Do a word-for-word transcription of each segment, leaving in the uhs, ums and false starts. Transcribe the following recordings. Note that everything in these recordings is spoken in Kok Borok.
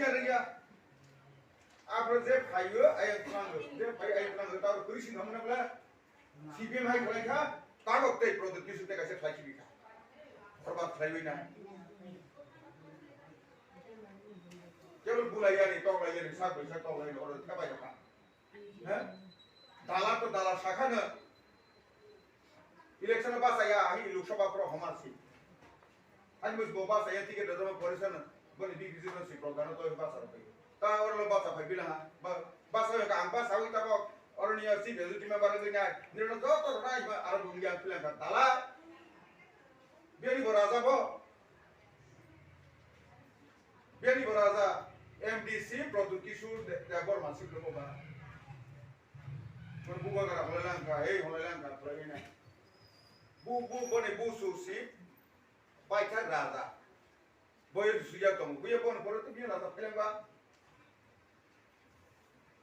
Rwngya. Aphro je phaio, ayang tlango. Je phaio, ayang tlango. Tabo kwrwi sing khamna bla. C P M hai khlai kha, tabok tei Pradyot Kishore tei kaisa khlai sibika. Horbat khlaiwi na. Kebol bulai yani, tok lai yani, sak bai sak tok lai yani, oro khabai kha. He? Dala to dala sakhano. Election basa ya, ahi Lok Sabha pro homar si. Ani mus bo basa ya ticket da jama porisan, boni B P C no si program to basa ro pai. Ta oro lo basa pai bilang ha. Ba, basa ya ka ang basa wi ta bo, oro ni si de ti ma bar ngi na. Ni no joto ro nai ba aro bung ya bilang ka dala. Bini bo raja bo. Bini bo raja M D C Pradyot Kishore De-, Debbarma si ko ba. Bun bu ga ra hola lang ka, ei hola lang ka, hola lang ka. Bu, bu, boni bu su si. Paithak raja. Boyo suya tong. Buya bon poro to biya raja pheleng ba.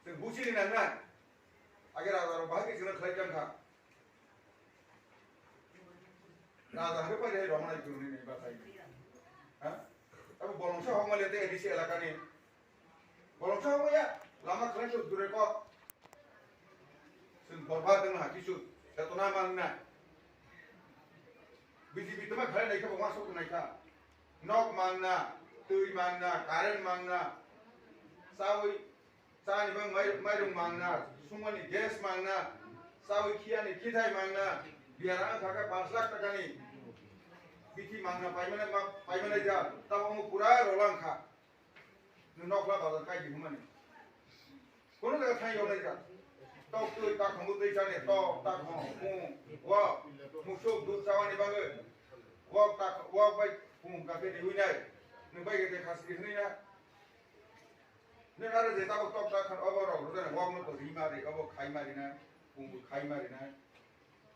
Tei busi ni nang na. Age raja ro bahai ke sina khlai jang kha. Raja hake pai rai romana juruni ni ba sai. Ha? Abo bolong sa hongma le te A D C elaka ni. Bolong sa hongma ya. Lama khlai so dure ko. Sing borba teng ha kisu. Chetona mang na. B J P tama khlai nai kha, bo ma sok nai kha. Nok mangna, twi mangna, current mangna, chawi, chani bang mai-, mairung mangna, sumani gas mangna, chawi khiyani khithai mangna, biyara wngkha khe pash lakh takani bithi mangna paimani ma-, paimani ja, tabok pura rolang kha. Nwng nokla bazar kai di hwnmani. Kono jaga thai yonai ja. Tok twi takhongo twi chani, tok takhong, kung, wok, musuk dud chawani bagwi. Wok tak-, wok bai kung kake di hwnai. Nwng bai kete khasi di hwnai na. Nwng aro je tabok tok takhon obo rok rwjani wok no to ri ma ri, obo khai ma ri na, kung bo khai ma ri na.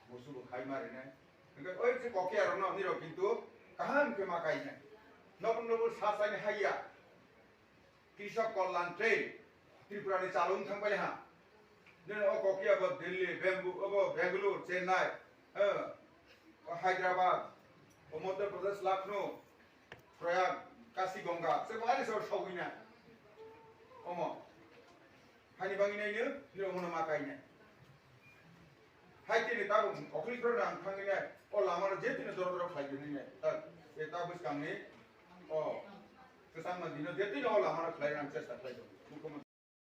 Musubo khai ma rinai. Hingke oi je kokiya rokno nirok kintu kaham khe ma kainai. Nokno bo sa saini haiya. Krishok Kalyan Trail Tripura ni chalung thang pai ha. Nini o kokiya bo Delhi, Bembu-, obo Bangalore, Chennai, eh, o Hyderabad, o Madhya Pradesh, Lucknow, Prayag, Kashi Ganga, se bo ani sabo sogwi na. Omo. Hani bangwi nai nw, nini omono ma kainai. Hai tini tabuk okli khoro nang thangwi nai, o lama no je tini doro doro khlai di nai. Ta, e ta bwskang ni, o, kwchangma dino je tini o lama no khlai nang chesta khlai di. Mukhyamantri